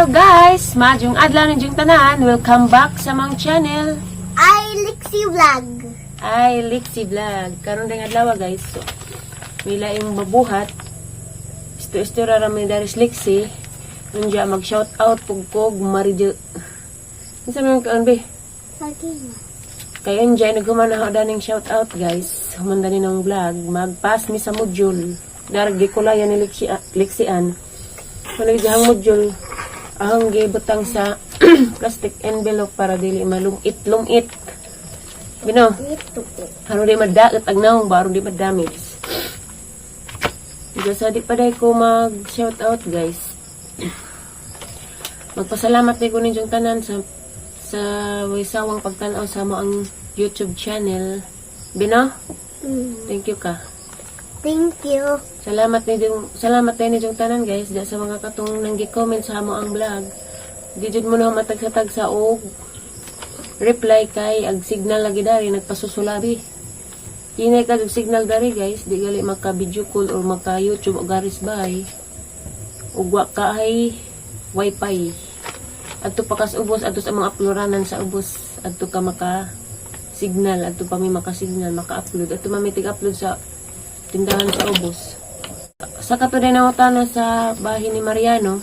Hello guys! Maayong adlaw ninyong tanan. Welcome back sa among channel. Ay, Lixie Vlog. Ay, Lixie Vlog. Karon ding adlaw, guys. So, may laing mabuhat. Isto-isto ra mi dari sa Lixie. Unya mag shout out pug kog Marijo. Unsa man kaon, be? Saging. Kay unya naghuman na daning shout out, guys. Human dani ng vlog, magpass mi sa module. Darag gikulayan ni Lixie, Lixian. Manag dihang module ahang gibutang sa plastic envelope para dili malumit-lumit. Bino, Ito. Aron di madaot ang nawong ba, aron di ma-damage. Sa di pa day ko mag shout out, guys. Magpasalamat day ko ninyong tanan sa way sawang pagtan-aw sa among YouTube channel. Bino, thank you ka. Thank you. Salamat din ninyong tanan, guys, di sa mga katong nanggi-comment sa among vlog. Di jud mo na matagsa-tagsa og reply kay ag signal lagi dari nagpasusulabi. Hinay ka og signal dari, guys, di gali maka video call or maka YouTube o garis bay. Ug wa ka ay wifi. Adto pa kas ubos, adto sa mga uploadanan sa ubos, adto ka maka signal, adto pa mi maka signal, maka-upload. Adto mami tig-upload sa tindahan sa ubos. Sa kato din na sa bahin ni Mariano.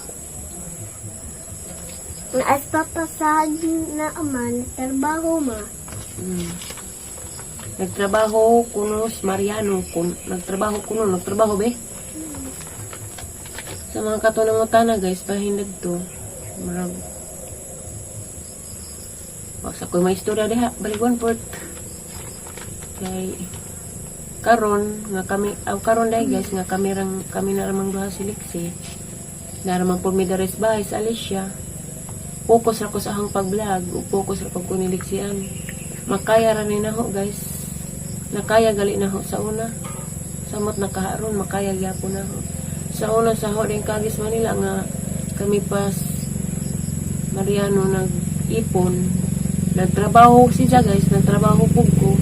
Naas papasag na aman, trabaho ma. Nagtrabaho kuno si Mariano kun nagtrabaho kuno, nagtrabaho be. Sa mga kato nangutana, guys, bahin dagto. Murag Basta ko'y may istorya diha, balig one port. Kay karon nga kami aw karon dai, guys, nga kami rang kami na ramang duha si Lixie. Naraman po mi diri sa bahay sa Alicia. Focus ra ko sa ahang pag-vlog ug focus ra pag ko ni Lixian. Makaya ra ni naho, guys. Nakaya gali naho sa una. Samot nakaharon makaya gyapon naho. Sa una sa ho din Kagis Manila nga kami pas Mariano nag-ipon. Nagtrabaho siya, guys, nagtrabaho pug ko.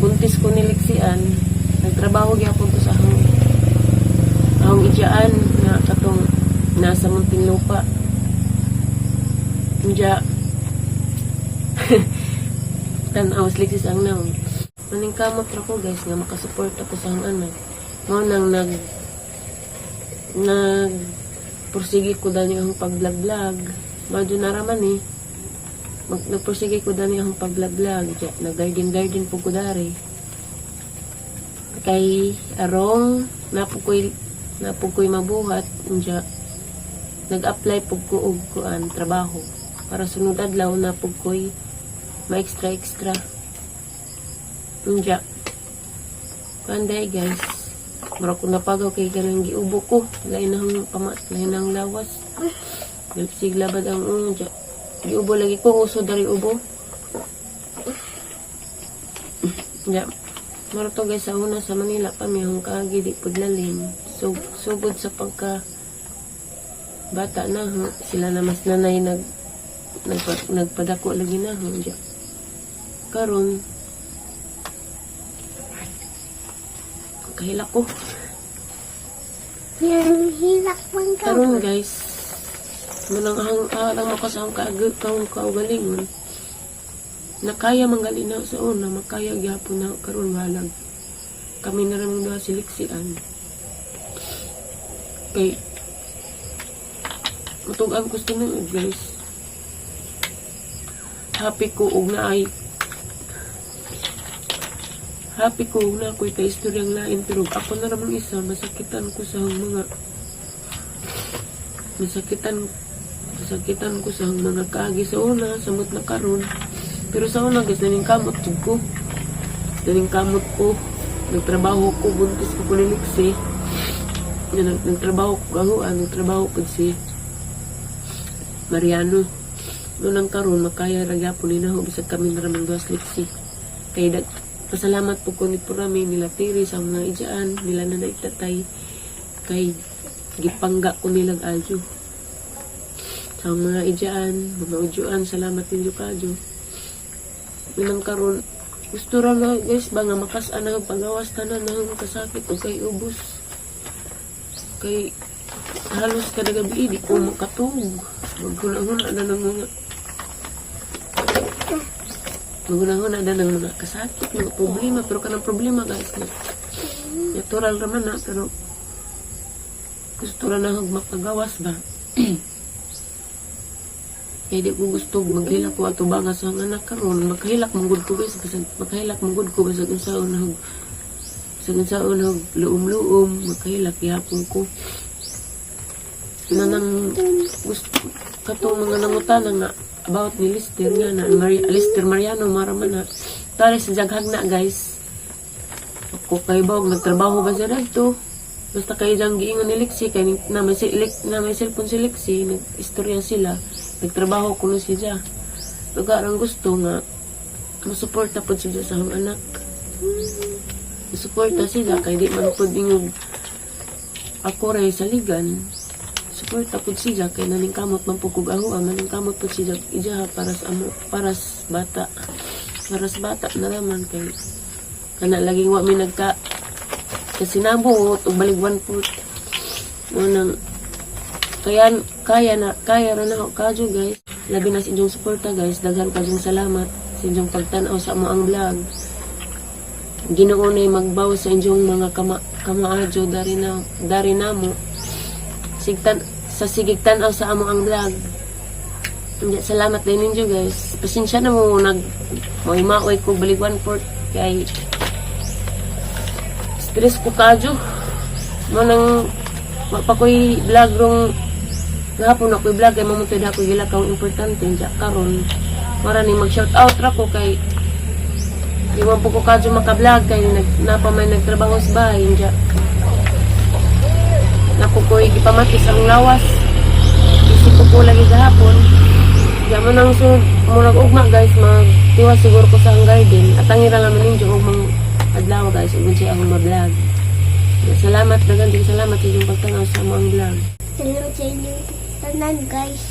Buntis ko ni Lixian. Nagtrabaho gyapon ko sa ahong idyaan nga katong nasa Muntinlupa. Unya tan-aw Lixis ang naong. Maning kamot ra ko, guys, nga makasupport ako sa ahong anak. Mao nang nag nag pursige ko dani ang pag-vlog-vlog. Medyo naraman eh. Nagpursige ko dani ang pag-vlog-vlog. Nag-garden-garden po ko dari. Kay arong napukoy mabuhat unya nag-apply pug ko og kuan trabaho para sunod adlaw na pug ko'y ma-extra extra. Unya kuan day, guys, mura ko napagaw kay kanang giubo ko, lain ang pama, lain ang lawas. Sig labad ang unya giubo lagi ko, uso dari ubo. Unya mura to, guys, sa una sa Manila pa mi akong kaagi di pud lalim. So sugod sa pagka bata na ho, sila na mas nanay nagpadako lagi na ho. Unya karon kahilak ko. Yan, hilak man ka. Karon, guys, manang ang alang mako sa akong kaag kaugalingon. Nakaya man gali na sa una, makaya gyapon na karon balag. Kami na ramang duha si Lixian. Kay matug-an ko sa tinuod, guys. Happy ko og na ako'y kaistoryang lain, pero ako na ramang isa masakitan ko sa mga masakitan masakitan ko sa mga kaagi sa una, samot na karon. Pero sa una, guys, naning kamot jud ko, naning kamot ko, nagtrabaho ko, buntis ko ko ni Lixie. Nagtrabaho ko gahuan, nagtrabaho ko si Mariano. Noon ang karon makaya ra gyapon ni naho bisag kami na ramang duha sa Lixie. Kay dag pasalamat po ko ni Purami nila Tiri sa mga ijaan nila na naitatay kay gipangga ko nilang aljo. Sa mga ijaan, mga udyuan, salamat ninyo kadyo. Minang karon gusto ra na, guys, ba nga makas-an na pagawas tanan na ang kasakit o kay ubos. Kay halos kada gabi di ko makatug. Maghuna-huna na ng mga maghuna-huna na ng mga kasakit, mga problema, pero kanang problema, guys, na natural raman na, pero gusto ra na hog makagawas ba. Kaya di ko gusto maghilak ko ato ba nga sa anak karon. Makahilak man gud ko, guys, bisag makahilak man gud ko bisag unsaon hog, bisag unsaon hog luom-luom, makahilak gihapon ko. Nanang gusto katong mga nangutana nga about ni Lister nga na Maria, Lister Mariano mara man na tali sa jaghag na, guys. Ako kay bawg nagtrabaho ba siya dadto, basta kay jang giingon ni Lexi kay na may si, na may cellphone si Lexi, nag-istorya sila, nagtrabaho kuno siya. Lugar ang gusto nga masuporta pod siya sa akong anak, suporta sila kay di man pod ingog ako ray saligan. Suporta pud siya kay naningkamot man pud kog ahuan, naningkamot pud siya ijaha para sa amo, para sa bata, para sa bata na naman, kay kana laging wa mi nagka kasinabot og balig one foot mo nang kaya kaya na kaya ra na ako kadyo, guys. Labi na sa inyong suporta, guys. Daghan kadyong salamat sa inyong pagtan-aw sa amo ang vlog. Ginoo na magbaw sa inyong mga kamaadyo dari na dari namo sigtan sa sigig tan-aw sa amo ang vlog. Hindi, salamat din ninyo, guys. Pasensya na mo nag maoy ko balig one fourth kay stress ko kadyo mo nang wa pa ko'y vlog rong gahapon. Ako'y vlog kay mamutoy na ako'y gilakaw importante diya karon. Mara ni mag shout out ra ko kay di man po ko kadyo maka-vlog kay napa may nagtrabaho sa bahay diya. Napo ko'y gipamati sa akong lawas. Isip ko lagi gahapon. Diya mo nang sunod, murag ugma, guys, magtiwas siguro ko sa ang garden. At ang ira naman ninyo og mang adlaw, guys, ug siya akong ma-vlog. Salamat, daghan din salamat sa inyong pagtanaw sa among vlog. Salamat sa inyong tanan, guys.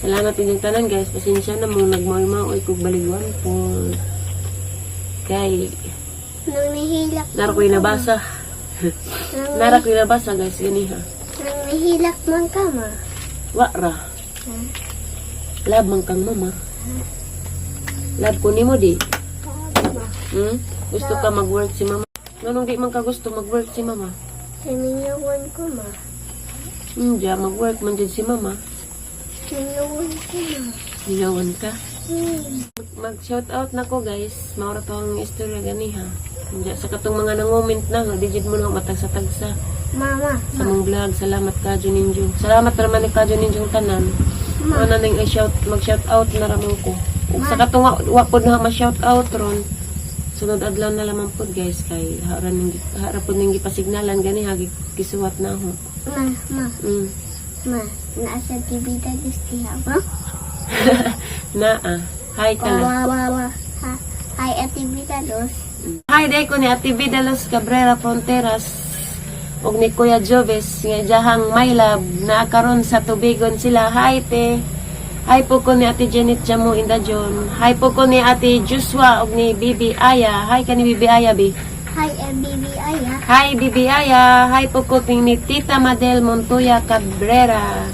Salamat inyong tanan, guys. Pasensya na mo nagmaoy-maoy kog baligwan po. Kay Nang nahilak nara ko'y nabasa. Nang, Nara ko'y nabasa, guys, ganiha. Nang nahilak man ka, ma. Wa ra. Ha? Love man kang mama. Love ko nimo di. Ma. Gusto ka mag-work si mama? Nganong di man ka gusto mag-work si mama? Namingawan ko, ma. Diya, mag-work man dyan si mama. Mingawan ko, ma. Mingawan ka. Mag-shout out na ko, guys. Maura to ang istorya ganiha. Diya, sa katong mga nangument na, di jud mo na matagsa-tagsa Mama. sa mong vlog. Salamat kadyo ninyo. Salamat naman ni kadyo ninyong tanan. Ma. Ano nang i-shout, mag-shout out na ramon ko. Ug sa katong wa pod na ma-shout out ron. Sunod adlaw na lamang pod, guys, kay hara pod ning gipasignalan gani ha, gisuwat na ako. Ma. Ma. Ma. Nasa TV ta gusto ma. Naa. Hi ka lang. Wawa. Ha. Hi, Ate Vida Dos. Hi day ko ni Ate Vida Los Cabrera Fronteras ug ni Kuya Joves nga jahang my love naa karon sa tubigon sila. Hi, te. Hi po ko ni Ate Janet Jamu Indajon. Hi po ko ni Ate Joshua ug ni Bibi Aya. Hi ka ni Bibi Aya, bi. Hi, Bibi Aya. Hi, Bibi Aya. Hi po ko ni Tita Madel Montoya Cabrera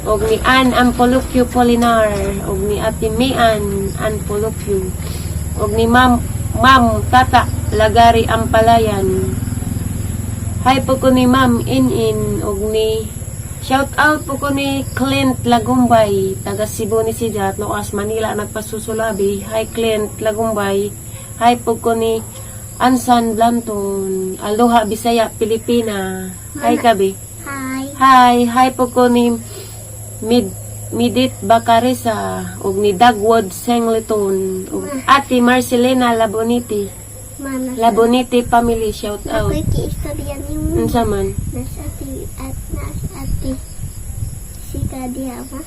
ug ni Ann Ampolukyo Polinar ug ni Ate Mian Ampolukyo ug ni Ma'am Tata Lagari Ampalayan. Hi po ko ni Ma'am In-In ug ni shout out po ko ni Clint Lagumbay, taga Cebu ni siya at Noas Manila nagpasusulabi. Hi, Clint Lagumbay. Hi po ko ni Ansan Blanton, Aloha Bisaya Pilipina. Hi kabi. Hi. Hi, hi po ko ni Midit Bacaresa ug ni Dagwood Sengleton ug Ate Marcelena Laboniti. Ma, nasa Laboniti family, shout out. Ako'y ki-istorya nimo. Unsa man? Nasa ate at nasa ate Sika diha, ma.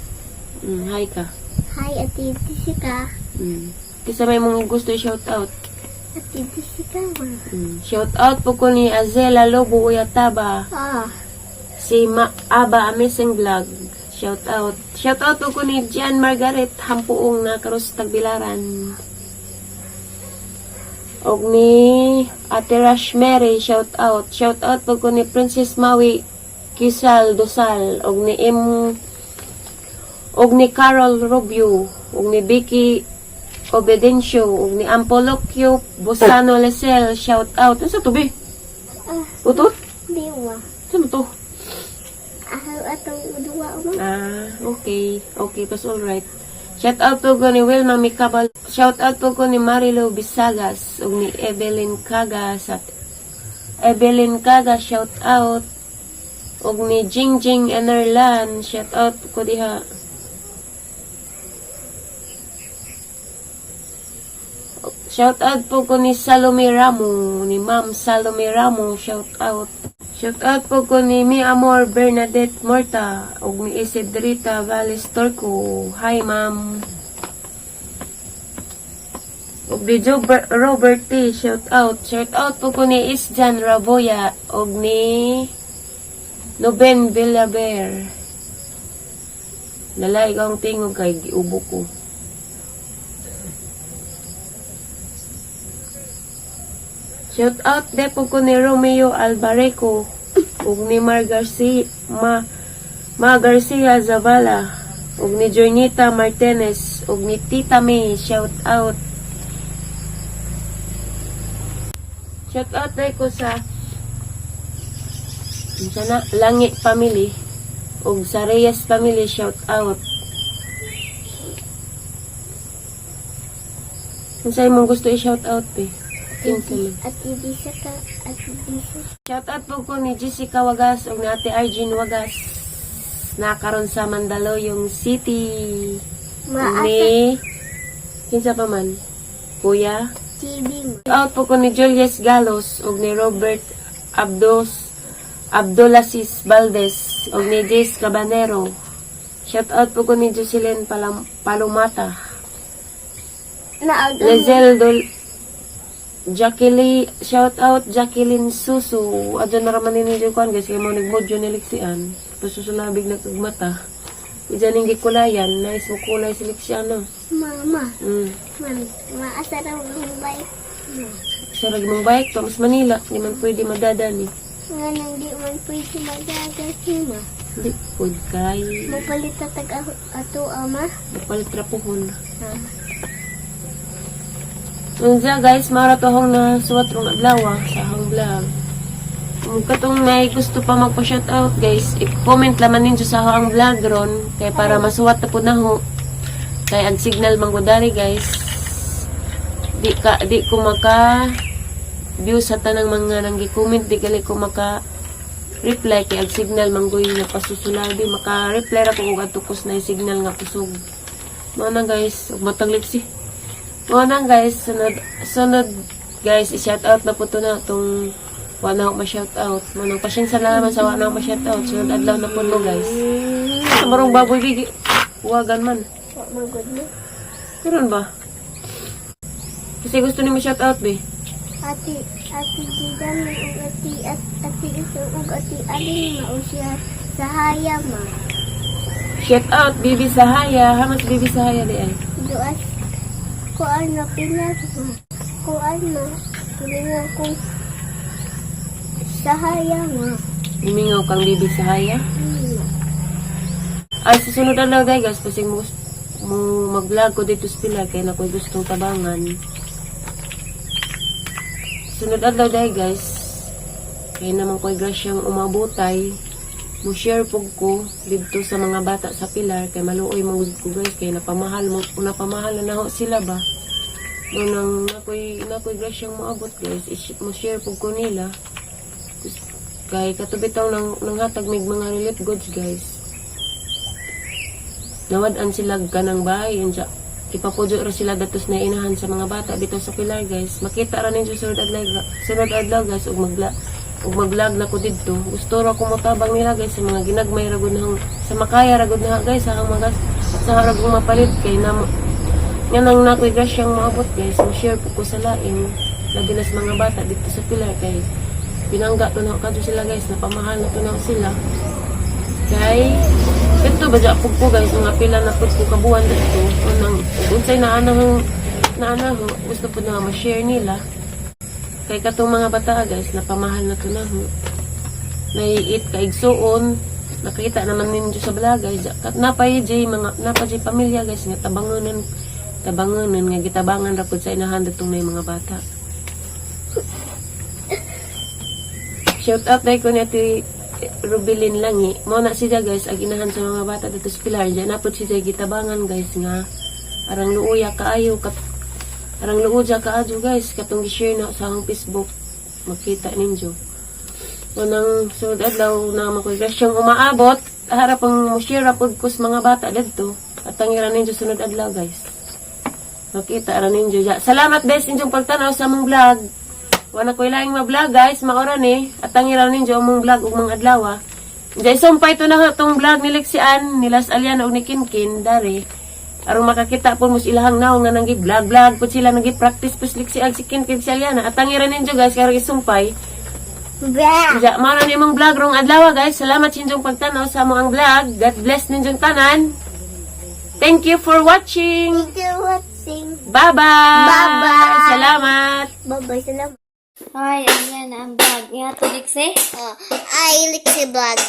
Hi ka. Hi, Ate Sika. Kisa may mong gusto i-shout out. Ate Sika, ma. Shout out po ko ni Azela Lobo Uyataba. Ah, Si Aba Amazing Vlog. Shout out. Shout out po ko ni Gian Margaret Hampuong na karos Tagbilaran. Og ni Ate Rashmary, shout out. Shout out po ko ni Princess Maui Kisal Dosal og ni M. Ug ni Carol Rubio, ug ni Vicky Obedencio, ug ni Ampolocchio Bosano Lesel, shout out. Unsa to, be? Ah, Utot? Biwa. Unsa man to? Ahaw atong duwa mo. Ah, okay. Okay, tas all right. Shout out po ko ni Wilma Mikabal. Shout out po ko ni Marilo Bisagas ug ni Evelyn Cagas at Evelyn Cagas, shout out. Ug ni Jingjing Enerlan, shout out ko diha. Shout out po ko ni Salome Ramo, ni Ma'am Salome Ramo, shout out. Shout out po ko ni Mi Amor Bernadette Morta ug ni Isidrita Valles Torco. Hi, ma'am. Ug ni Joe Robert T, shout out. Shout out po ko ni Isjan Raboya ug ni Noben Villaber. Lalay kang tingog kay giubo ko. Shout out de po ko ni Romeo Albareco ug ni Mar Garcia, Ma Garcia Zavala ug ni Jornita Martinez ug ni Tita May, shout out. Shout out de ko sa unsa na Langi family ug sa Reyes family, shout out. Unsa imong gusto i-shout out, be? Kinsa man? Ate Bisa ka. Ate Bisa. Shout out po ko ni Jessica Wagas ug ni Ate Arjun Wagas na karon sa Mandaluyong City. Ug Maasa ni kinsa pa man? Kuya. TV mo. Shout out po ko ni Julius Galos ug ni Robert Abdos Abdulaziz Valdez ug ni Jace Cabanero. Shout out po ko ni Jocelyn Palomata. Naag Lezel Dol Jacqueline, shout out Jacqueline Susu. Adyo na raman ninyo kuan, guys, kay mo nagmodyo ni Lixian. Pasusulabig na kag mata. Ijan ning gikulayan, nice mo kulay si Lixian, no. Mama. Mm. Mami. Maasa raw ang bike mo. Sa rag mong bike to mas Manila, di man pwede madada ni. Nga nang di man pwede magagas ma. Di pud kay Mapalit ta tag ato ama. mapalit ra puhon. Ha. Unsa guys, mara to akong nasuwat rong adlaw ah, sa akong vlog. Kung katong may gusto pa magpa-shout out guys, i-comment laman ninyo sa akong vlog ron kay para masuwat na po na ho. Kay ang signal manggudari, guys. Di ko maka view sa tanang mga nanggi-comment, di gali ko maka reply kay ang signal manggoy nga pasusulabi, maka-reply ra ko og adto kus na signal nga kusog. Mao na guys, ug matang lipsi. Mao na guys, sunod sunod guys, i-shout out na po to na tong wala na ako ma-shout out. Mao nang pasensya na naman sa wala na ako ma-shout out. Sunod adlaw na po to, guys. Sa marong baboy bigi. Huwagan man. Wa magod mo. Karon ba? Kasi gusto ni mo shout out, be. Ate Ate Gidan ug ate at ate Iso ug ate Alin ma o siya Sahaya ma. Shout out Bibi Sahaya. Hamas Bibi Sahaya di ay. Duas kuan na pinas ma. Kuan ma. Kulinga kong Sahaya ma. Umingaw kang Bibi Sahaya. Ay, susunod na lang guys, kasi mo mag-vlog ko dito sa Pilar, kaya na ko'y gustong tabangan. Sunod adlaw dahil guys, kaya naman ko'y grasyang umabutay, mo share pug ko dito sa mga bata sa Pilar, kay maluoy mo ko guys, kay napamahal mo, napamahal na naho sila ba. No, nang nakoy grasyang moabot guys, mo share pug ko nila. Kay katubitaw nang nanghatag mig mga relief goods, guys, nawad-an sila kanang bahay unsa ipapudyo ra sila datos na inahan sa mga bata dito sa Pilar, guys. Makita ra ninyo sunod adlaw guys, ug mag-vlog na ko didto. Gusto ra ko motabang nila guys sa mga ginagmay ra gud na sa makaya ra gud na guys sa akong mga sa harag kong mapalit kay na nga nang nakoy grasyang moabot guys, mo share po ko sa lain, labi na sa mga bata dito sa Pilar kay pinangga to na kadto sila guys, napamahal na to na sila. Kay ito ba pud ko guys, mga pila na pud ko kabuan dito unang unsay naanang naanang gusto pud na ma-share nila kay katong mga bata guys, napamahal na to na ho. Naiit kaigsuon. Nakita naman ninyo sa vlog, guys. Kat napay jay mga napa jay pamilya, guys, nga tabangonan tabangonan nga gitabangan ra pud sa inahan datong na mga bata. Shout out dai ko ni Ate Rubilin Langi. Mo na siya, guys, ang inahan sa mga bata dito sa Pilar. Diyan na pud siya gitabangan, guys, nga arang luoya kaayo kat arang luoya kaayo, guys, katong gi-share na sa akong Facebook. Makita ninyo. Unang sunod adlaw na makugrasyong umaabot, harap ang mo share ra pud ko sa mga bata didto. At ang ira ninyo sunod adlaw, guys. Makita ra ninyo ja. Salamat, guys, inyong pagtanaw sa among vlog. Wala ko'y laing ma-vlog, guys, maora ni. At ang ira ninyo among vlog ug mga adlaw. Diya isumpay to na tong vlog ni Lexian, ni Las Aliana ug ni Kinkin dari. Aron makakita po mo sa ilahang naong nga nanggi vlog vlog po sila, nanggi practice po si Lexian, si Kinkin, si Aliana. At ang ira ninyo, guys, karon isumpay. Blah! Ja, mao na ni imong vlog rong adlaw, guys. Salamat sa inyong pagtanaw sa among vlog. God bless ninyong tanan. Thank you for watching. Thank you for watching. Bye-bye. Bye-bye. Salamat. Bye-bye. Salamat. Ay, ayan na ang bag. Nga to, Dixie. Oh, ay, Lixie vlog.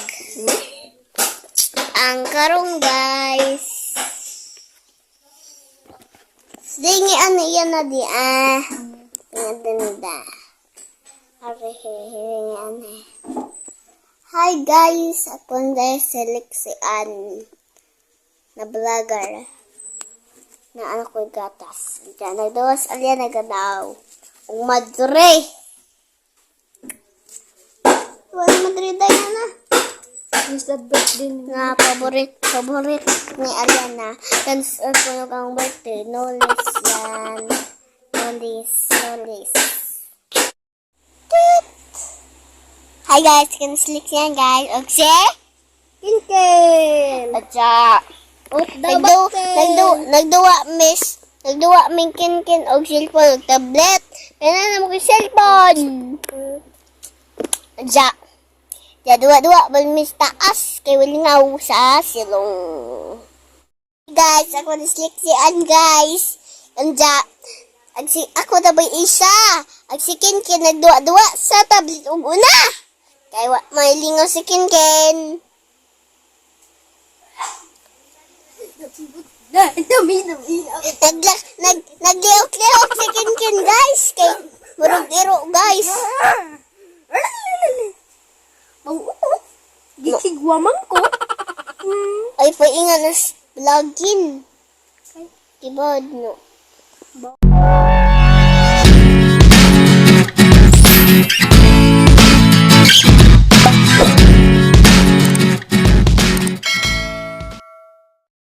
Ang karong, guys. Dingi ano yan na di ah. Nga dinda. Are hehe ano. Hi guys, ako na si Lixie Ann na vlogger na ano ko gatas. Diyan nagdawas alya nagadaw. Ug madre. Wala madre dayon na. Is that birthday ni Nga favorite favorite ni Ariana. Dance or puno kang birthday. No less yan. No less. No less. Toot! Hi guys, can slick yan, guys. Okay? Kinkin! Atsa! Nagdu, nagdu, nagduwa miss. Nagduwa min kinkin og cellphone og tablet. Kaya na naman ko cellphone. Atsa! Ya duwa-duwa bal mis taas kay walingaw sa silong. Guys, ako ni Slixian, guys. Anja ag si ako na bay isa. Ag si Kinkin nagduwa-duwa sa tablet ug una. Kay wa may lingaw si Kinkin. Dami, dami. Nagla nag naglihok-lihok si Kinkin, guys, kay murag iro, guys. Gikigwamang ko. Ay paingan nas vlogin. Kibod no.